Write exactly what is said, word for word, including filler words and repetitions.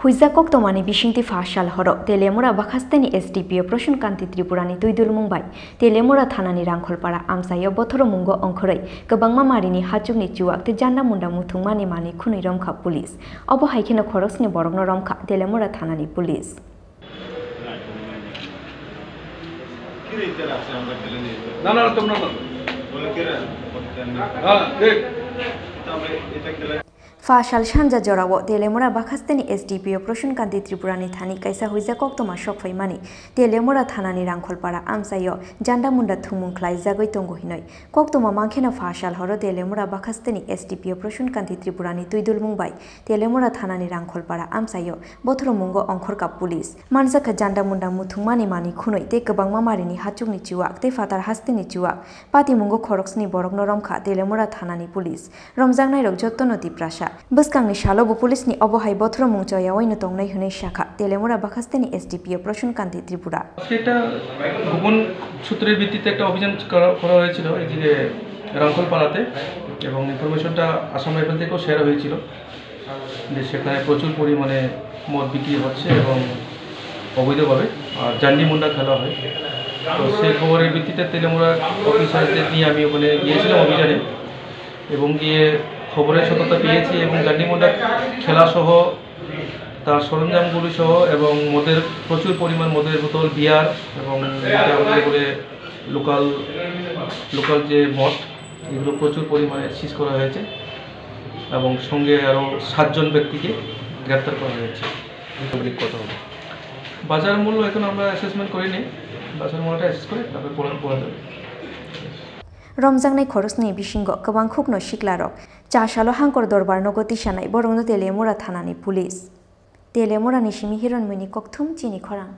Huijak koktwmani bisingtwi pha sal horo Teliamura bakhasteni S D P O Prasun Kanti Tripurani twi dulmung bai Teliamura thanani Rangkholpara amchaio bothoro mungo ongkhorwi kwbangma marini hachukni chuwak tei janda munda muthungmani manwi khwnwi romkha police. Obo hai kheno khoroksni borokno romkha Teliamura thanani police. না না না, তোমরা না। হ্যাঁ, ঠিক। Pha sal sanja jorao Teliamura bakhasteni S D P O Prasun Kanti Tripurani thani kaisa huijak koktwma sokphaimani Teliamura thanani Rangkholpara amchaio janda munda thumung khlaijagwi tongo hinwi koktwma mankheno pha sal horo Teliamura bakhasteni S D P O Prasun Kanti Tripurani twi dulmung bai Teliamura thanani Rangkholpara amchaio bothoro mungo ongkhorkha police. Manjakha janda munda muthungmani manwi khwnwi tei kwbangma marini hachukni chuwak tei phatar hasteni chuwak patimungo khoroksni borokno romkha Teliamura thanani police. Romjaknairok jottono Tiprasa. Bwskangni salo bo police ni obo hai bothoromung choyaoino tongnai hwnwi sakha Teliamura bakhasteni S D P O Prasun Kanti Tripura. আজকে একটা গোপন সূত্রের ভিত্তিতে একটা অভিযান করা, করা হয়েছিল এইদিকে রামখলপাড়াতে, এবং ইনফরমেশনটা আসাম রাইফেল থেকেও শেয়ার হয়েছিল যে সেখানে প্রচুর পরিমাণে মদ বিক্রি হচ্ছে এবং অবৈধভাবে আর জান্ডি মুন্ডা খেলা হয়। তো সেই খবরের ভিত্তিতে তেলেমুড়া অফিসারদের নিয়ে আমি ওখানে গিয়েছিলাম অভিযানে, এবং গিয়ে খবরের সত্যতা পেয়েছি এবং জান্ডি মুন্ডা খেলা সহ তার সরঞ্জামগুলি সহ এবং মদের, প্রচুর পরিমাণ মদের বোতল, বিয়ার এবং যেটা আমাদের বলে লোকাল, লোকাল যে মদ, এগুলো প্রচুর পরিমাণে সিজ করা হয়েছে এবং সঙ্গে আরও সাতজন ব্যক্তিকে গ্রেপ্তার করা হয়েছে। মোটামুটি কত হবে? বাজার মূল্য এখন আমরা অ্যাসেসমেন্ট করিনি, বাজার মূল্যটা অ্যাসেস করে তারপরে বলা, বলা যাবে। Romjaknai khorosni bisingo kwbang khukno siklarok cha salo Hangkor Dorbar nogo tisanai borokno Teliamura thanani police. Teliamurani simi Hironmoni Kokthum chini khorang.